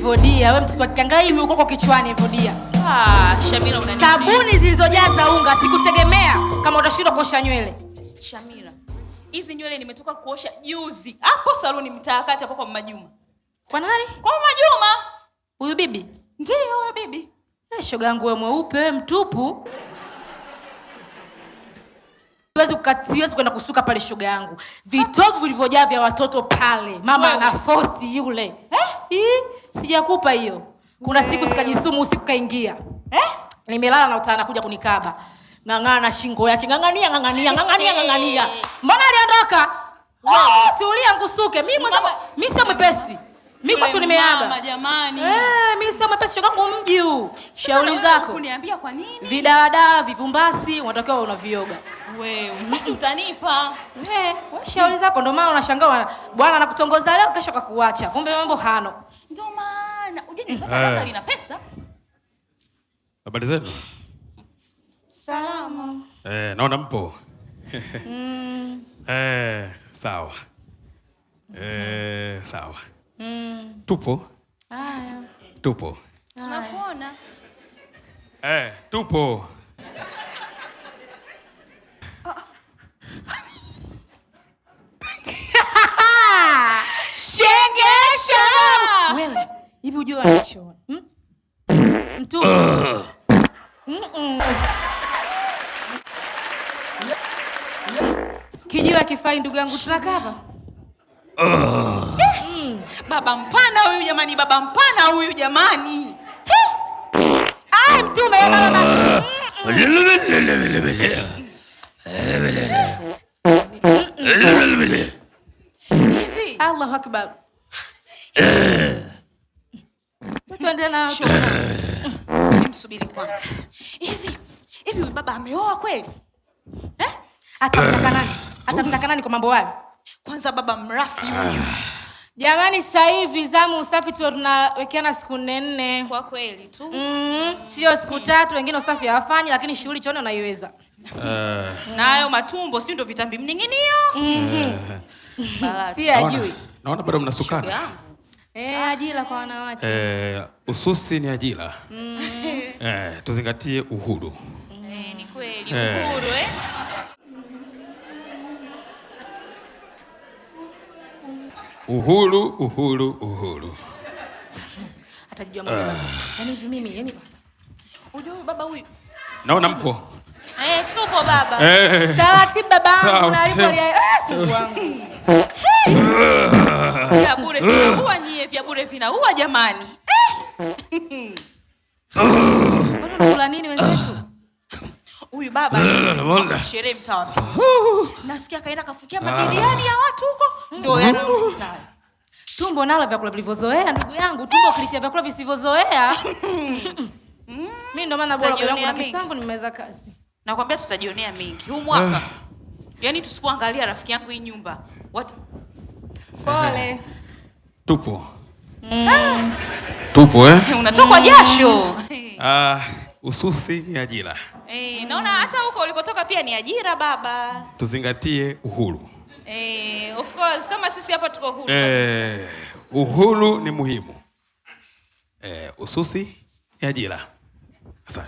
Evodia, wewe mtoto akiangalia hivi ukoko kichwani Evodia. Ah, Shamira unaniambia. Sabuni zilizojaza unga, sikutegemea kama utashindwa kuosha nywele. Shamira, hizi nywele nimetoka kuosha juzi hapo saluni mtaakati hapo kwa Mama Juma. Kwa nani? Kwa Mama Juma. Huyu bibi? Ndiyo, huyu bibi. Shoga yangu wewe mweupe, wewe mtupu. Siwezi kwenda kusuka pale shoga yangu. Vitovu vilivyojaa vya watoto pale. Mama ana force yule. Eh? Sijakupa hiyo. Kuna siku sikajisumu usiku kaingia. Nimelala na utana kuja kunikaba. Ng'ang'ana shingo yake, ng'ang'ania ng'ang'ania ng'ang'ania ng'ang'ania. Mbona aliondoka? Tulia ngusuke. Mimi mwanzo mimi sio mwepesi. Mimi kwa tu nimeaga. Mama jamani. Mimi sio mwepesi shoga yangu mji huu. Shauri zako. Kuniambia kwa nini? Vidawadaa, vivumbasi unatakiwa unavioga. Wewe, basi utanipa. Wewe shauri zako ndio maana unashangaa bwana anakutongoza leo kesho kakuacha. Kumbe mambo hano. Ndio maana unajua nilipata daka lina pesa. Habari zenu? Salama. Naona mpo. Sawa. Sawa. Tupo. Haya. Tupo. Tunakuona. Tupo. Shengesha. Wewe, hivi unajua wanachoona? Mtu. Kijiwa kifai ndugu yangu tunakaa hapa. Baba mpana huyu jamani, baba mpana huyu jamani. Ai mtume wewe baba. Hivi. Allahu Akbar. Tuende na nimsubiri kwanza. Hivi huyu baba ameoa kweli? Atamtaka nani? Atamtaka nani kwa mambo hayo? Kwanza baba mrafi huyu. Jamani sasa hivi zamu usafi tu tunawekeana siku 4. Kwa kweli tu. Sio siku 3, wengine usafi hawafanyi lakini shughuli chooni wanaiweza. Nayo matumbo sio ndio vitambi mninginio? Si ajui. Naona bado mnasukana. Ajira kwa wanawake. Ususi ni ajira. Tuzingatie uhuru. Ni kweli uhuru eh. Uhuru, uhuru, uhuru. Atajijua mwenyewe. Yaani hivi mimi, yani unajua baba huyu. Naona mpo. Tupo baba. Taratibu babangu na alipo wangu. Vya bure vinaua nyie, vya bure vinaua jamani. Mbona unakula nini wenzetu? Huyu baba sherehe mtawapi. Nasikia kaenda kafukia mabiriani ya watu huko ndio yanamkuta. Tumbo nalo vyakula vilivyozoea ndugu yangu, tumbo ukilitia vyakula visivyozoea. Mimi ndo maana bora yangu na kisambu nimeweza kazi. Nakwambia tutajionea mingi huu mwaka. Yaani tusipoangalia rafiki yangu hii nyumba. What? Pole. Tupo. Tupo eh? Unatokwa jasho. Ususi ni ajira. Naona hata huko ulikotoka pia ni ajira baba. Tuzingatie uhuru. Of course kama sisi hapa tuko huru. Uhuru ni muhimu. Ususi ni ajira. Sasa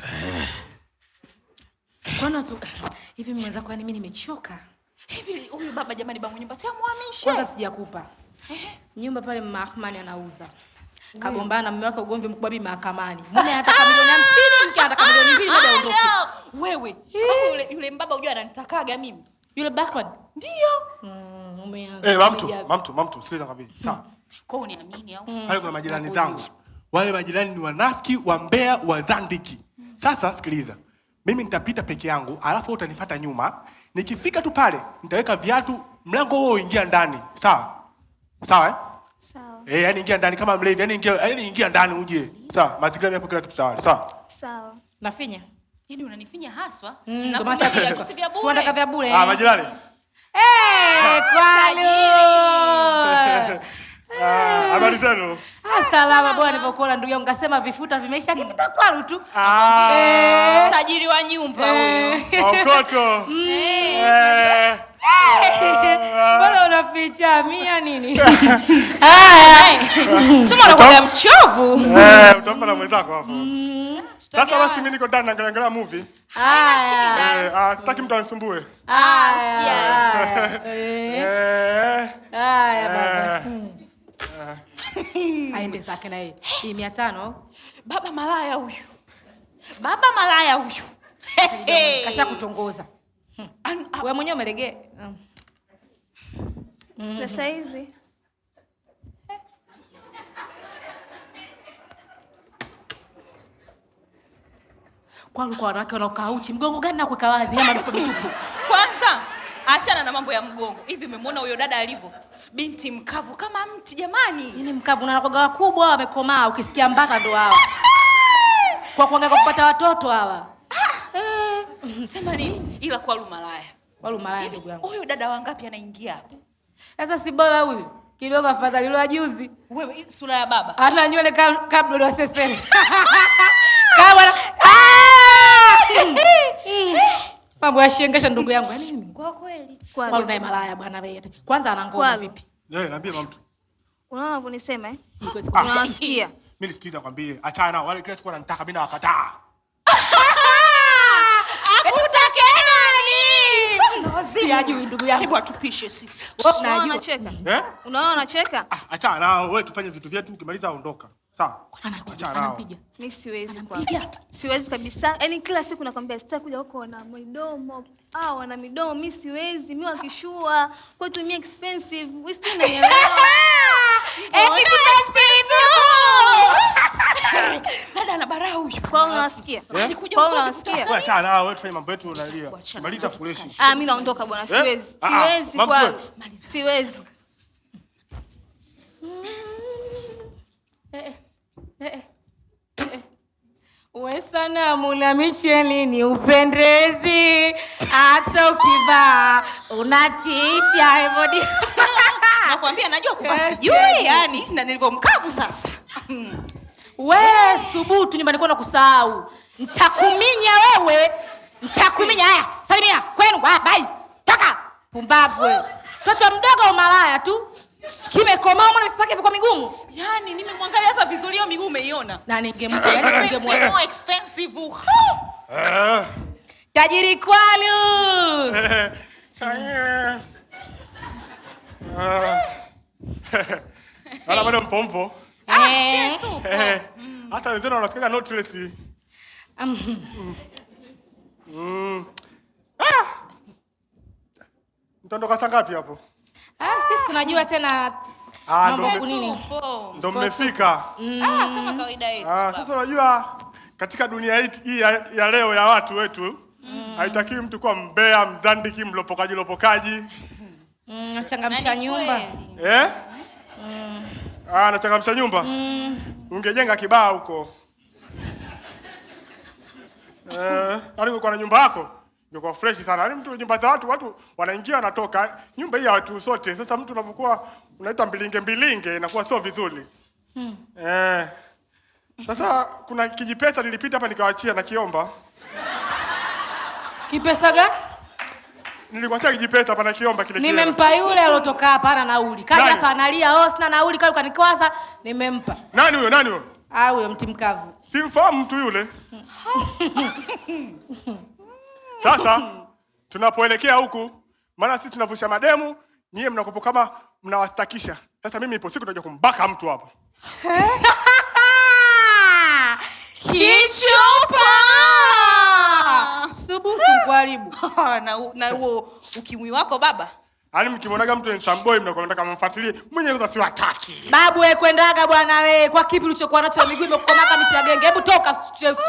Kwani tu hivi mwanza kwani mimi nimechoka? Hivi huyu baba jamani bangu nyumba si amuhamishe. Kwanza sijakupa. Nyumba pale Mama Ahmani anauza. Kagombana na mume wake ugomvi mkubwa bi mahakamani. Mume anataka milioni 50, mke anataka milioni 2 ndio aondoke. Wewe, yule mbaba unajua ananitakaga mimi. Yule backward? Ndio. Umeanza. Mamtu, sikiliza nikwambie. Sawa. Kwa uniamini au? Pale kuna majirani zangu. Wale majirani ni wanafiki, wambea, wazandiki. Sasa sikiliza. Mimi nitapita peke yangu, alafu utanifuata nyuma. Nikifika tu pale, nitaweka viatu, mlango huo uingia ndani. Sawa? Sawa eh? Sawa. Yani ingia ndani kama mlevi, yani ingia ndani uje. Sawa, mazingira yapo kila kitu sawa. Sawa? Sawa. Nafinya. Yaani unanifinya haswa? Ndio maana viatu si vya bure. Unataka vya bure. Majirani. Kwalu. Habari zenu? Salama bwana, nilipokuona ndugu yangu nikasema vifuta vimeisha kipita kwalu tu. Tajiri wa nyumba huyo. Okoto. Mbona unafinya? Kaficha mia nini? Haya. Sema unakuwa mchovu. Utampa na mwenzako hapo. Sasa basi mimi niko ndani naangalia movie. Haya. Sitaki mtu anisumbue. Haya. Haya baba. Aende zake na yeye. Hii 500. Baba malaya huyu. Baba malaya huyu. Kasha kutongoza. Wewe mwenyewe umelegea. Na saizi Kwa wanawake wanaokaa uchi, mgongo gani na kuweka wazi nyama mitupu. Kwanza achana na mambo ya mgongo. Hivi umemwona huyo dada alivyo? Binti mkavu kama mti jamani. Nini mkavu? Na wanakoga wakubwa wamekomaa, ukisikia mbaka ndo hao. Kwa kuangalia kupata watoto hawa. Sema nini? Ila kwa malaya. Kwa malaya ndugu yangu. Huyu dada wangapi anaingia hapo? Sasa si bora huyu. Kidogo afadhali yule juzi. Wewe sura ya baba. Ana nywele kabla ya sesele. Kama mambo ya shengesha ndugu yangu. Yaani kwa kweli. Kwa naye malaya bwana wewe. Kwanza ana ngoma vipi? Niambie mama mtu. Unaona unavyosema eh? Unawasikia. Mimi nisikiza kwambie, achana wale kila siku wananitaka mimi nawakataa. Akutake nani? Sijui ndugu yangu. Hebu atupishe sisi. Unaona unacheka? Unaona unacheka? Achana nao, wewe tufanye vitu vyetu ukimaliza ondoka. Sawa. Achana nao. Mimi siwezi kwa. Siwezi kabisa. Yaani kila siku nakwambia sitaki kuja huko na midomo. Wana midomo mimi siwezi. Mimi wakishua. Kwetu mimi expensive. Wewe sio unanielewa. Dada ana barau huyu. Kwa unawasikia? Alikuja usiku. Wewe achana nao, wewe tufanye mambo yetu unalia. Maliza fresh. Mimi naondoka bwana, siwezi. Siwezi kwa. Siwezi. We sanamu la Michelin upendezi, hata ukivaa unatisha hivyo. Nakwambia najua kuvaa sijui yani, na nilivyomkavu sasa. We subutu nyumbani kwako kusahau. Nitakuminya wewe. Nitakuminya. Haya, salimia kwenu. Bye. Toka. Pumbavu wewe. Mtoto mdogo malaya tu. Kimekomaa mbona mifupa yake kwa migumu? Yaani nimemwangalia hapa vizuri hiyo miguu umeiona. Na ningemtia yani ningemwona. More expensive. Tajiri Kwalu. Ala bado mpompo. Si tu. Hata wengine wanasikia notless. Mtondoka saa ngapi hapo? Sisi unajua tena mambo nini? Ndio mmefika. Kama kawaida yetu. Sasa unajua katika dunia hii ya leo ya watu wetu haitakiwi mtu kuwa mbea, mzandiki, mlopokaji lopokaji. Nachangamsha nyumba. Nachangamsha nyumba. Ungejenga kibao huko. Yaani uko na nyumba yako ingekuwa fresh sana. Yaani mtu nyumba za watu wanaingia wanatoka. Nyumba hii ya watu sote. Sasa mtu unavokuwa unaita mbilinge mbilinge inakuwa sio vizuri. Sasa kuna kijipesa nilipita hapa nikawaachia na kiomba. Kipesa gani? Nilikuachia kijipesa hapa na kiomba kile kile. Nimempa yule alotoka hapa ana nauli. Kaja hapa analia, sina nauli, kali kanikwaza, nimempa. Nani huyo? Nani huyo? Huyo mti mkavu. Simfahamu mtu yule. Sasa tunapoelekea huku, maana sisi tunavusha mademu, nyie mnakopo kama mnawastakisha. Sasa mimi ipo siku nitakuja kumbaka mtu hapo. Kichupa. Subutu kuharibu. Na huo ukimwi wako baba. Yaani mkimonaga mtu ni samboy mnakwenda kama mfuatilie, mwenyewe kwanza siwataki. Babu wewe kwendaga bwana wewe, kwa kipi ulichokuwa nacho miguu imekukomaka miti ya genge? Hebu toka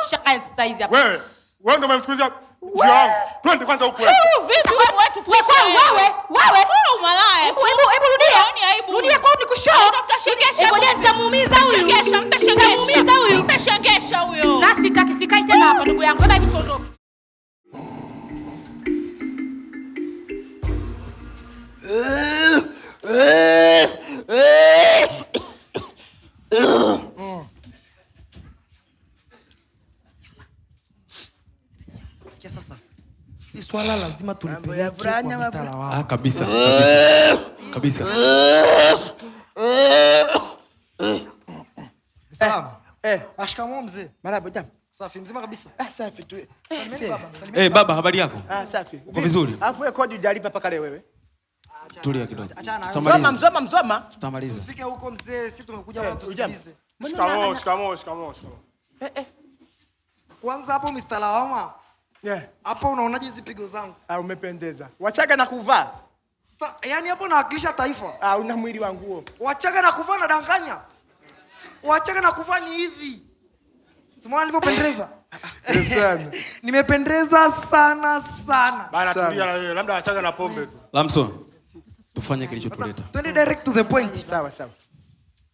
shaka sasa hizi hapa. Wewe, wewe ndio umemfukuzia mzee wangu. Twende kwanza huko wewe. Vipi wewe wetu wewe wewe. Wewe malaya. Hebu rudia. Rudia kwa nikushow. Tafuta shengesha. Hebu nitamuumiza huyu. Shengesha, mpe shengesha. Nitamuumiza huyu. Mpe shengesha huyo. Na sitaki sikai tena hapa ndugu yangu. Hebu hivi tuondoke. Sikia sasa. Hii swala swala lazima tulipeleke kwa Mr. Lawama. Ah, kabisa. Kabisa. Kabisa. Mr. Lawama. Shikamoo mzee. Marhaba jambo. Safi mzima kabisa. Ah, safi tu. Eh, baba habari yako? Ah, safi. Uko vizuri? Alafu wewe kodi hujalipa paka leo wewe. Tulia kidogo. Mzoma mzoma mzoma. Tutamaliza. Usifike huko mzee, sisi tumekuja hapa tusikilize. Shikamoo, shikamoo, shikamoo, shikamoo. Kwanza hapo Mr. Lawama. Yeah. Hapo unaonaje hizi pigo zangu? Ah, umependeza. Wachaga na kuvaa. Yaani hapo nawakilisha taifa. Ah, una mwili wa nguo. Wachaga na kuvaa nadanganya. Wachaga na kuvaa ni hivi. Simona nilivyopendeza. Sana. Nimependeza sana sana. Bana tulia na wewe, labda wachaga na pombe tu. Lamson, tufanye kilichotuleta. Twende direct to the point. Sawa sawa.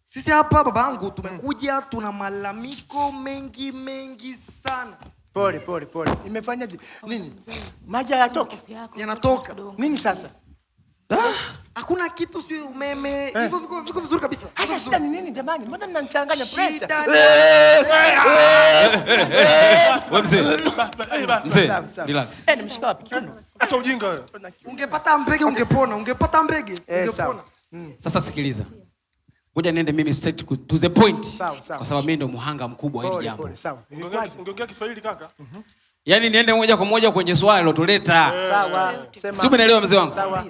Sisi hapa babangu tumekuja tuna malalamiko mengi mengi sana. Pole pole pole. Imefanyaje? Nini? Maji hayatoki? Yanatoka. Nini sasa? Hakuna kitu, sio umeme. Hivyo viko vizuri kabisa. Sasa shida ni nini jamani? Mbona mnanichanganya pressure? Wewe mzee. Mzee, relax. Eh, nimeshika wapi kiuno? Acha ujinga wewe. Ungepata mbege ungepona, ungepata mbege ungepona. Sasa sikiliza. Ngoja niende mimi straight to the point. Sawa, sawa. Kwa sababu mimi ndo muhanga mkubwa hili jambo. Sawa. Ungeongea Kiswahili kaka? Yaani niende moja kwa moja kwenye swali lilotuleta. Sawa. Sema. Sio, umeelewa mzee wangu? Sawa.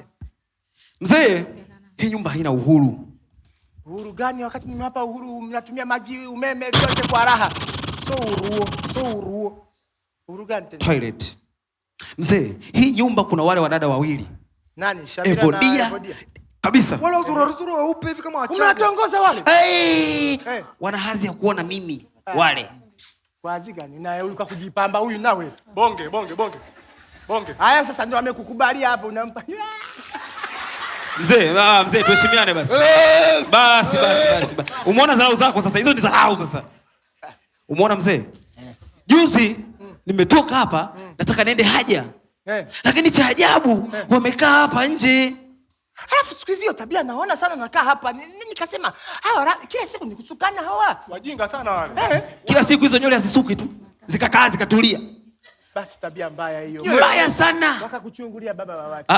Mzee, hii nyumba haina uhuru. Uhuru gani wakati nimewapa uhuru mnatumia maji, umeme vyote kwa raha? So uruo, so uruo. Uhuru gani tena? Toilet. Mzee, hii nyumba kuna wale wadada wawili. Nani? Shamira Evodia. na Evodia. Kabisa. Wale wazuri weupe hivi kama wachaga. Unatongoza wale? Hey! Wana hazi ya kuona mimi wale. Kwa hazi gani? Na huyu kwa kujipamba huyu nawe. Bonge, bonge, bonge. Bonge. Haya sasa ndio amekukubalia hapo unampa. Mzee, mzee tuheshimiane basi. Basi basi basi. Umeona dharau zako sasa? Hizo ni dharau sasa. Umeona mzee? Juzi nimetoka hapa nataka niende haja. Lakini cha ajabu wamekaa hapa nje. Alafu siku hizi tabia naona sana nakaa hapa. Nikasema hawa kila siku nikusukana hawa. Wajinga sana wale. Kila siku hizo nywele hazisuki tu. Zikakaa zikatulia. Basi tabia mbaya hiyo. Mbaya sana. Wakakuchungulia baba wa watu.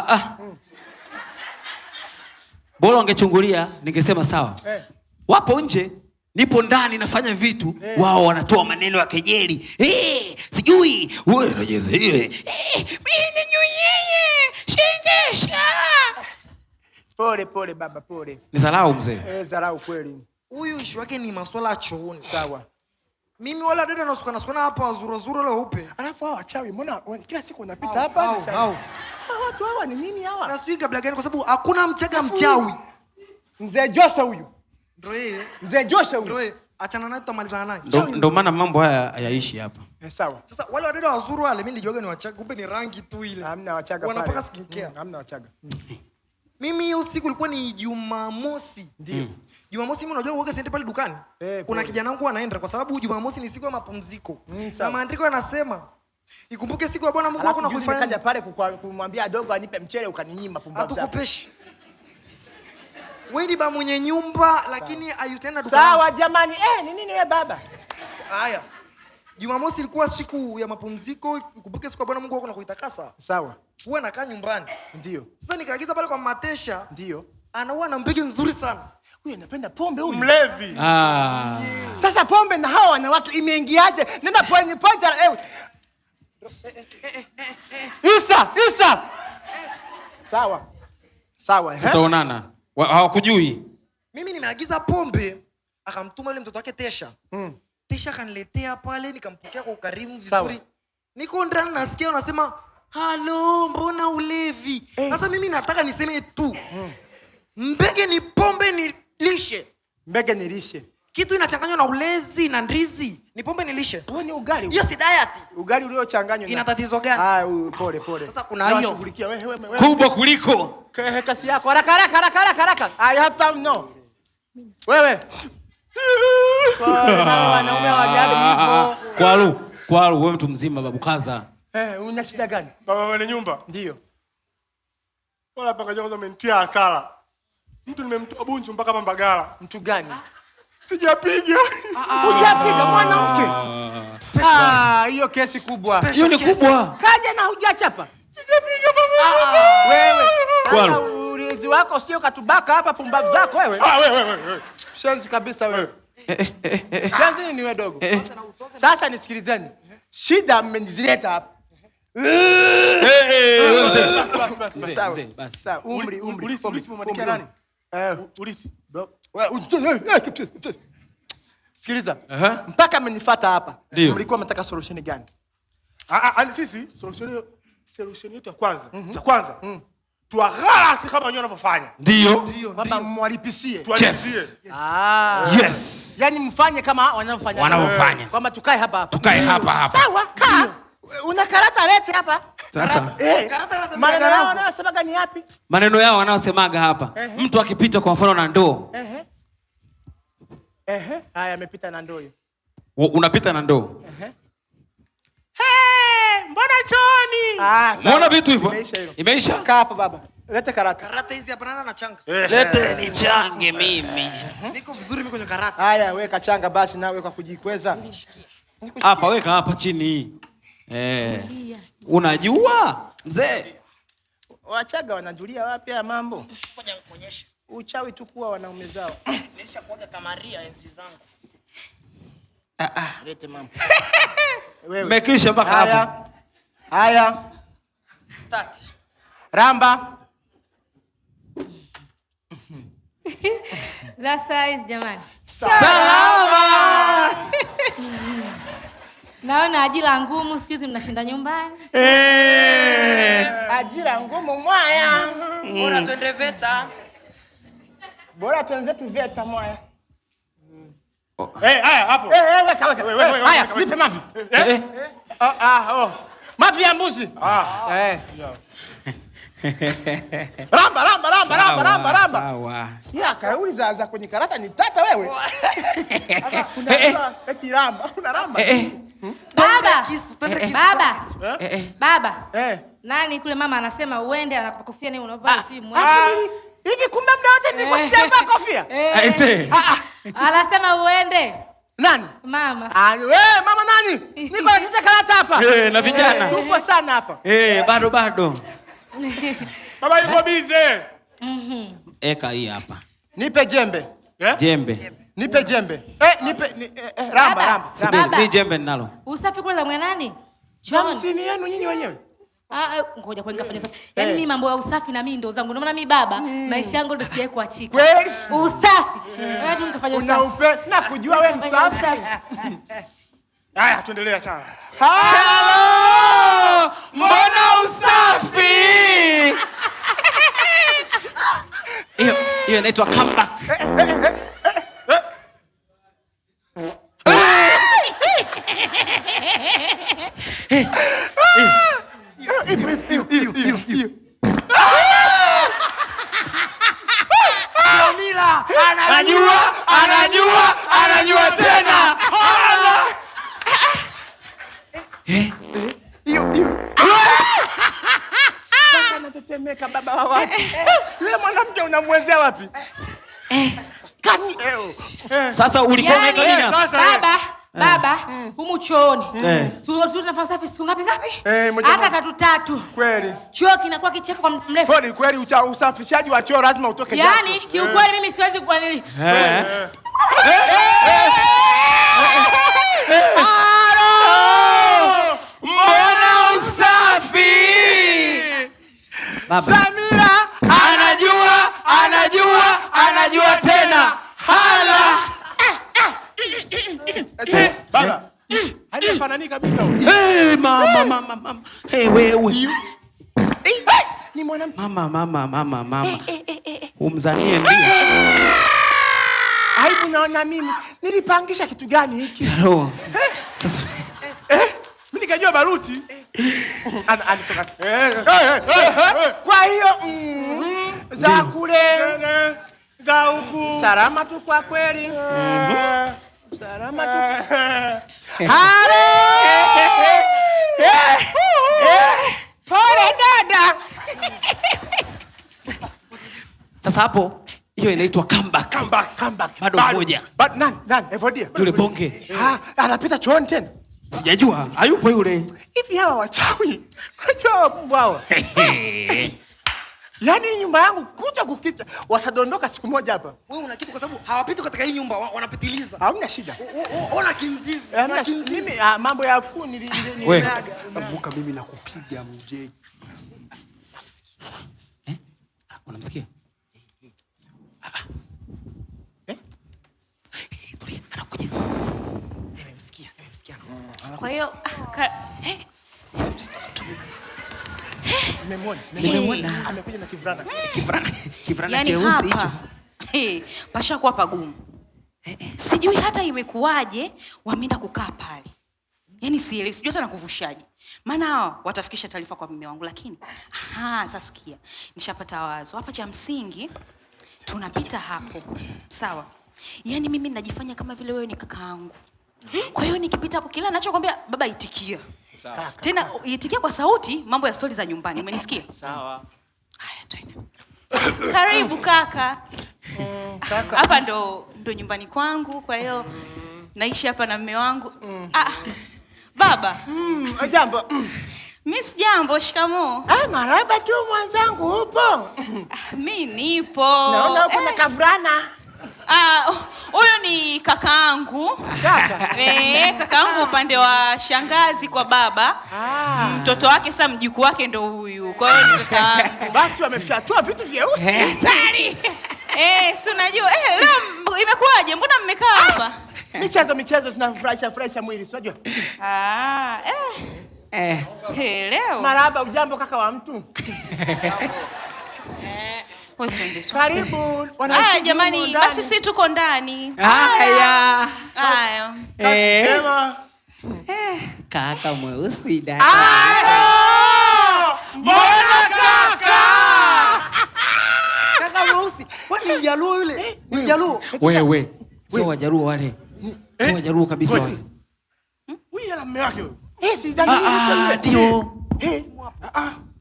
Bora wangechungulia ningesema sawa. Wapo nje, nipo ndani nafanya vitu, wao wanatoa maneno ya kejeli. Sijui wewe unajeza ile. Mimi ni yeye, shingesha. Pole pole baba pole. Ni dharau mzee. Dharau kweli. Huyu issue yake ni masuala ya chooni. Sawa. Mimi wala dada nasukana sukana hapa zura zura leo upe. Alafu hao wachawi mbona kila siku wanapita hapa? Hao. Watu hawa ni nini hawa? Na sijui kabla gani kwa sababu hakuna mchaga mchawi. Mzee Jose huyu. Ndio yeye. Mzee Jose huyu. Ndio yeye. Achana naye tutamalizana naye. Ndio maana mambo haya hayaishi hapa. Sawa. Sasa wale wadada wazuri wale mimi nilijuaga ni wachaga, kumbe ni rangi tu ile. Hamna wachaga pale. Wanapaka skin care. Hamna wachaga. Mimi hiyo siku ilikuwa ni Jumamosi. Ndio. Jumamosi mimi unajua uoga siendi pale dukani. Kuna kijana wangu anaenda kwa sababu Jumamosi ni siku ya mapumziko. Na maandiko yanasema ikumbuke siku ya Bwana Mungu wako na kuifanya. Nikaja pale kumwambia dogo anipe mchele ukaninyima pumbavu. Hatukupeshi. Wewe ni ba mwenye nyumba lakini hayutenda dukani. Sawa jamani, ni nini wewe baba? Haya. Jumamosi ilikuwa siku ya mapumziko, ikumbuke siku ya Bwana Mungu wako na kuitakasa. Sawa. Huwa nakaa nyumbani. Ndio. Sasa nikaagiza pale kwa Matesha. Ndio. Anaua na mbege nzuri sana. Huyu anapenda pombe huyu. Mlevi. Sasa pombe na hawa wanawake imeingiaje? Nenda point point. Isa, Isa. Sawa. Sawa, Tutaonana. Hawakujui. Mimi nimeagiza pombe, akamtuma yule mtoto wake Tesha. Tesha akaniletea pale nikampokea kwa ukarimu vizuri. Niko ndani nasikia wanasema, "Halo, mbona ulevi?" Sasa mimi nataka niseme tu. Mbege ni pombe ni lishe. Mbege ni lishe. Kitu inachanganywa na ulezi na ndizi. Ni pombe ni lishe. Huo ni ugali. Hiyo si diet. Ugali uliochanganywa. Ina tatizo gani? Pole pole. Sasa kuna hiyo. Shughulikia wewe. Kubwa kuliko. Kasi yako. Haraka haraka haraka haraka haraka. I have time no. Wewe. Wanaume waliaga hivyo. Kwalu wewe mtu mzima babu kaza. Una shida gani? Baba mwenye nyumba. Ndio. Wala paka jongo umenitia hasara. Mtu nimemtoa Bunju mpaka hapa Mbagala. Mtu gani? Sijapiga. Hujapiga mwanamke? Hiyo kesi kubwa. Hiyo ni kubwa. Kaja na hujachapa. Wewe. Sasa ulizi wako sio katubaka hapa pumbavu zako wewe. Ah, wewe. Shenzi kabisa wewe. Shenzi ni wewe dogo. Sasa nisikilizeni. Shida mmenizileta hapa. Mzee, basi. Sawa, umri. Ulisi umwandikia nani? Ulisi. Sikiliza. Mpaka mmenifuata hapa. Mlikuwa mnataka solution gani? Sisi solution yetu ya kwanza. Cha kwanza. Tuwagharasi kama wenyewe wanavyofanya. Ndio. Kwamba mwalipisie. Tuwalipisie. Yes. Yaani mfanye kama wanavyofanya. Wanavyofanya. Kwamba tukae hapa hapa. Tukae hapa hapa. Sawa, kaa. Una karata lete hapa. Sasa. Karata maneno yao wanayosemaga ni yapi? Maneno yao wanayosemaga hapa. Mtu akipita kwa mfano na ndoo. Haya amepita na ndoo hiyo. Unapita na ndoo. Mbona chooni? Unaona vitu hivyo? Imeisha? Kaa hapa baba. Lete karata. Karata hizi hapa nana na changa. Lete nichange mimi. Niko vizuri mimi kwenye karata. Haya weka changa basi nawe kwa kujikweza. Hapa weka hapa chini. Unajua mzee? Wachaga wanajulia wapi haya mambo? Ngoja nikuonyeshe. Uchawi tu kuwa wanaume zao. Nilishakuaga kamaria enzi zangu. Lete mambo. Wewe. Mmekisha mpaka hapo. Haya. Start. Ramba. Za size jamani. Salama. Naona ajira ngumu siku hizi mnashinda nyumbani. Ajira ngumu mwaya. Bora twende VETA. Bora tuenze tu VETA mwaya. Haya hapo. Weka. Haya, nipe mavi. Mavi ya mbuzi. Ramba. Sawa. Ila kauli za kwenye karata ni tata wewe. Sasa kuna eti ramba, una ramba. Baba. Baba. Baba. Nani kule mama anasema uende anakupa kofia ni unavaa si mwezi. Hivi kumbe muda wote nilikuwa sijavaa kofia? Anasema uende. Nani? Mama. Wewe mama nani? Niko nacheza karata hapa. Na vijana. Tupo sana hapa. Bado. Baba yuko busy. Eka hii hapa. Nipe jembe. Jembe. Nipe jembe. Nipe ramba. Subiri, mimi jembe ninalo. Usafi kule za mwanani? Hamsini yenu nyinyi wenyewe. Ngoja kwa nikafanya usafi. Yaani mimi mambo ya usafi na mimi ndo zangu. Ndio maana mimi baba maisha yangu ndio sijawahi kuachika. Kweli? Usafi. Wewe tu nikafanya usafi. Unaupe na kujua wewe msafi. Haya tuendelea sana. Hello! Mbona usafi? Hiyo inaitwa comeback. Jamila anajua tena. Sasa anatetemeka baba wa watu. Yule mwanamke unamwezea wapi? Kasi. Sasa ulikuwa unaweka nini hapa? Baba, humu chooni. Tunafanya usafi siku ngapi? Hata 3. Kweli. Choo kinakuwa kichafu kwa muda mrefu. Kweli usafishaji wa choo lazima utoke jasho. Yaani kiukweli mimi siwezi kwa nini. Mbona usafi? Baba. Samira anajua tena. Hala. Baba. Haifanani kabisa huyo. Mama. Wewe. Ni mwanamke. Mama. Umzanie ndio. Aibu naona mimi. Nilipangisha kitu gani hiki? Hello. Sasa mimi nikajua baruti. Anatoka. Kwa hiyo za kule za huku. Salama tu kwa kweli. Salama tu. Hale! Pole dada. Sasa hapo hiyo inaitwa comeback. Comeback. Bado moja. Bado nani? Evodia. Yule bonge. Anapita chooni tena. Sijajua, hayupo yule. Hivi hawa wachawi. Unajua hawa mbwa hawa. Yaani nyumba yangu kucha kukicha watadondoka siku moja hapa. Wewe una kitu kwa sababu hawapiti katika hii nyumba, wanapitiliza. Hamna shida. Ona kimzizi. Hamna shida. Mimi mambo ya afu ni Kumbuka mimi nakupiga mjeki. Eh? Unamsikia? Eh? Tulia, anakuja. Nimemsikia, nimemsikia. Kwa hiyo nimemwona. Nimemwona. Amekuja na kivrana. Kivrana yani cheusi hicho. Pashakuwa pagumu. Sijui hata imekuwaje wameenda kukaa pale. Yaani sielewi, sijui hata nakuvushaje. Maana hao watafikisha taarifa kwa mume wangu, lakini sasa sikia. Nishapata wazo. Hapa cha msingi tunapita hapo. Sawa. Yaani mimi najifanya kama vile wewe ni kakaangu. Kwa hiyo nikipita hapo kila ninachokuambia baba itikia. Sawa. Tena itikia kwa sauti, mambo ya stori za nyumbani. Umenisikia? Sawa. Haya twende. Karibu kaka. Kaka. Hapa ndo nyumbani kwangu, kwa hiyo naishi hapa na mume wangu. Baba. Jambo. Mimi sijambo, shikamoo. Marhaba tu mwanzangu, upo? Mimi nipo. Naona uko na kavrana. Huyo ni kakaangu. Kaka. Kakaangu upande wa shangazi kwa baba. Mtoto wake sasa mjukuu wake ndo huyu. Kwa hiyo ni kakaangu. Basi wamefyatua vitu vyeusi. Hatari. Si unajua leo imekuwaje? Mbona mmekaa hapa? Michezo tunafurahisha furahisha mwili, unajua? Leo. Marhaba, ujambo kaka wa mtu. Wewe twende tu. Karibu. Jamani, basi sisi tuko ndani. Haya. Haya. Sema. Kaka mweusi dada. Mbona kaka? Kaka mweusi. Kwani ni Mjaluo yule? Ni Mjaluo. Wewe. Sio Wajaluo wale. Sio Wajaluo kabisa wale. Huyu ana mume wake huyu. Sidhani Ndio.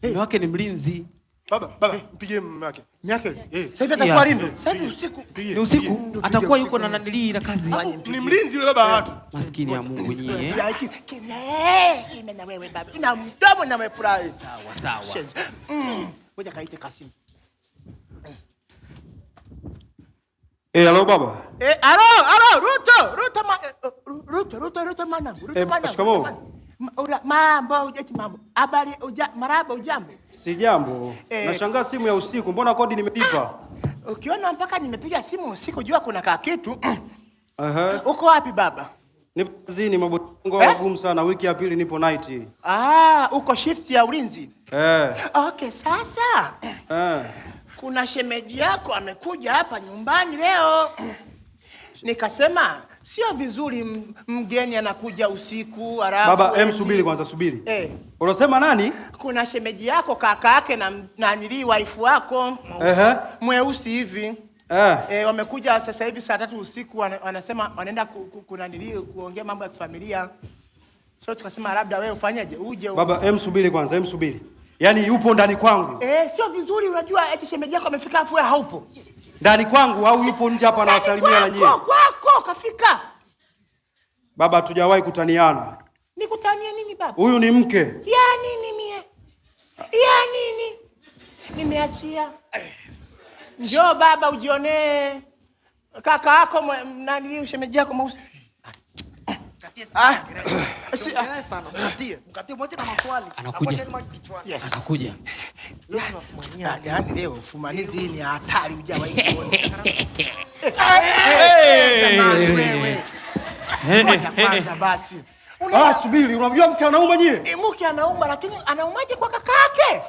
Mume wake ni mlinzi. Baba, mpigie mume wake. Mume wake? Sasa hivi atakuwa lini? Sasa hivi usiku. Ni usiku atakuwa yuko na nanilii na kazi. Ni mlinzi yule baba wa watu. Maskini ya Mungu nyie. Kimya, kimya na wewe baba. Una mdomo na umefurahi. Sawa sawa. Ngoja kaite Kasim. Hello baba. Alo, Ruto, Ruto mwanangu, Ruto mwanangu. Shikamoo. Mambo, eti mambo. Habari, marhaba, ujambo? Si jambo. Nashangaa simu ya usiku, mbona kodi nimelipa? Ukiona mpaka nimepiga simu usiku jua kuna kaa kitu. Uko wapi baba? Nipo kazini, mambo yangu magumu sana. Wiki ya pili nipo night. Uko shift ya ulinzi? Okay, sasa. Kuna shemeji yako amekuja hapa nyumbani leo. Nikasema sio vizuri mgeni anakuja usiku halafu. Baba, subiri kwanza, subiri. Unasema nani? Kuna shemeji yako kaka yake na nili wife wako. Mweusi hivi. Wamekuja sasa hivi saa 3 usiku, wanasema wanaenda kuna nili kuongea mambo ya kifamilia. So tukasema labda wewe ufanyeje? Uje. Baba, subiri kwanza, subiri. Yaani yupo ndani kwangu. Sio vizuri unajua eti shemeji yako amefika afu wewe haupo. Ndani kwangu au yupo nje hapa anawasalimia na nyie? Kwako kafika. Baba, hatujawahi kutaniana. Nikutanie nini baba? Huyu ni mke. Ya nini mie? Ya nini? Nimeachia. Njoo baba ujionee. Kaka yako nani ushemeji yako mweusi. Sana. Mkatie mwache na maswali. Anakuja. Yes. Anakuja. Leo tunafumania. Yaani leo fumanizi hii ni hatari hujawahi kuona. Wewe. Kwanza basi. Subiri, unamjua mke anauma nyie? Mke anauma lakini anaumaje kwa kaka yake?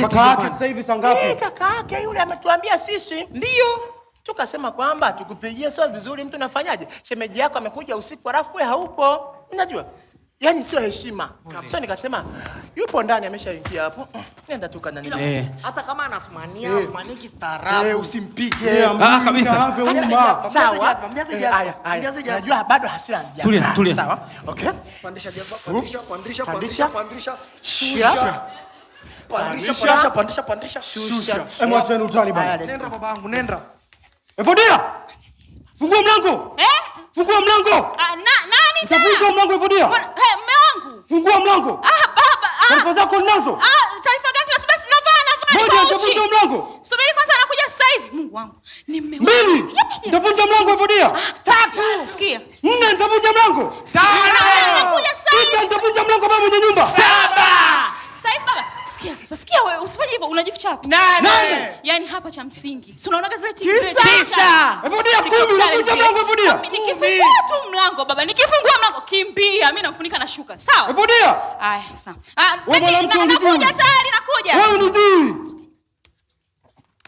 Kaka yake sasa hivi saa ngapi? Kaka yake yule ametuambia sisi. Ndio. Tukasema kwamba tukupigie sio vizuri, mtu nafanyaje? Shemeji yako amekuja usiku halafu wewe haupo. Unajua? Yaani sio heshima. Sio nikasema yupo ndani ameshaingia hapo. Nenda tu kana nini. Hata kama anafumania, afumanie kistaarabu. Usimpige. Kabisa. Sawa. Unajua bado hasira hazijakaa. Tulia, tulia. Sawa. Okay. Pandisha jazba, pandisha, pandisha, pandisha, Shusha. pandisha. Pandisha, pandisha, pandisha. Shusha. Mwacheni utani bana. Nenda babangu, nenda. Evodia! Fungua mlango! Fungua mlango! Nani tena? Fungua mlango Evodia! Mume wangu. Fungua mlango! Baba, Taarifa zako ninazo. Taarifa gani tena? Basi navaa. Moja, nipo uchi. nitavunja mlango. Subiri kwanza, anakuja sasa hivi. Mungu wangu. Nimeona. 2, nitavunja mlango Evodia. 3. Sikia. 4, nitavunja mlango. Anakuja sasa 6, hivi. nitavunja mlango baba mwenye nyumba. 7. Sasa hivi baba, sikia sasa, sikia wewe, usifanye hivyo, unajificha wapi? 8. Yaani hapa cha msingi. Si unaonaga zile 9. Evodia, 10, nitavunja mlango Evodia. Nikifungua tu mlango baba, nikifungua mlango kimbia, mimi namfunika na shuka. Sawa? Evodia. Aya, sawa. Wewe mwanamke unijui. Nakuja tayari, nakuja. Wewe unijui.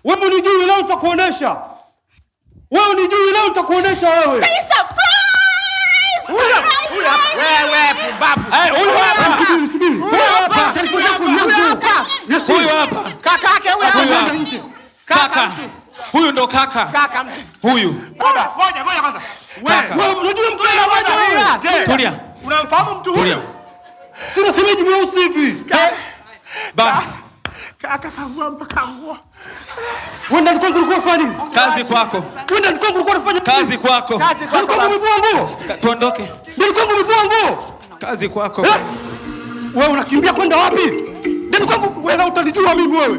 Wewe unijui, leo nitakuonesha. Wewe unijui, leo nitakuonesha wewe. Baby, surprise! Surprise! Wewe pumbavu. Huyu hapa. Subiri, subiri. Huyu hapa. Taarifa zako ninazo. Huyu hapa. Kaka yake huyu Huyu hapa. hapa. Kaka. Huyu ndo kaka. Kaka mtu. Huyu. Baba, ngoja ngoja kwanza. Kaka. Wewe unajua mtu anawaja wewe. Je, Tulia. unamfahamu mtu Tulia. huyu? Sina semeji mweusi hivi. Basi. Kaka kavua mpaka nguo. Wewe ndani kwangu ulikuwa unafanya nini? Kazi kwako. Wewe ndani kwangu ulikuwa unafanya nini? Kazi kwako. Kazi Ndani kwako. kwangu baba. umevua nguo. Tuondoke. Ndani kwangu umevua nguo. Kazi kwako. Eh? Wewe unakimbia kwenda wapi? Ndani kwangu wewe utanijua mimi wewe.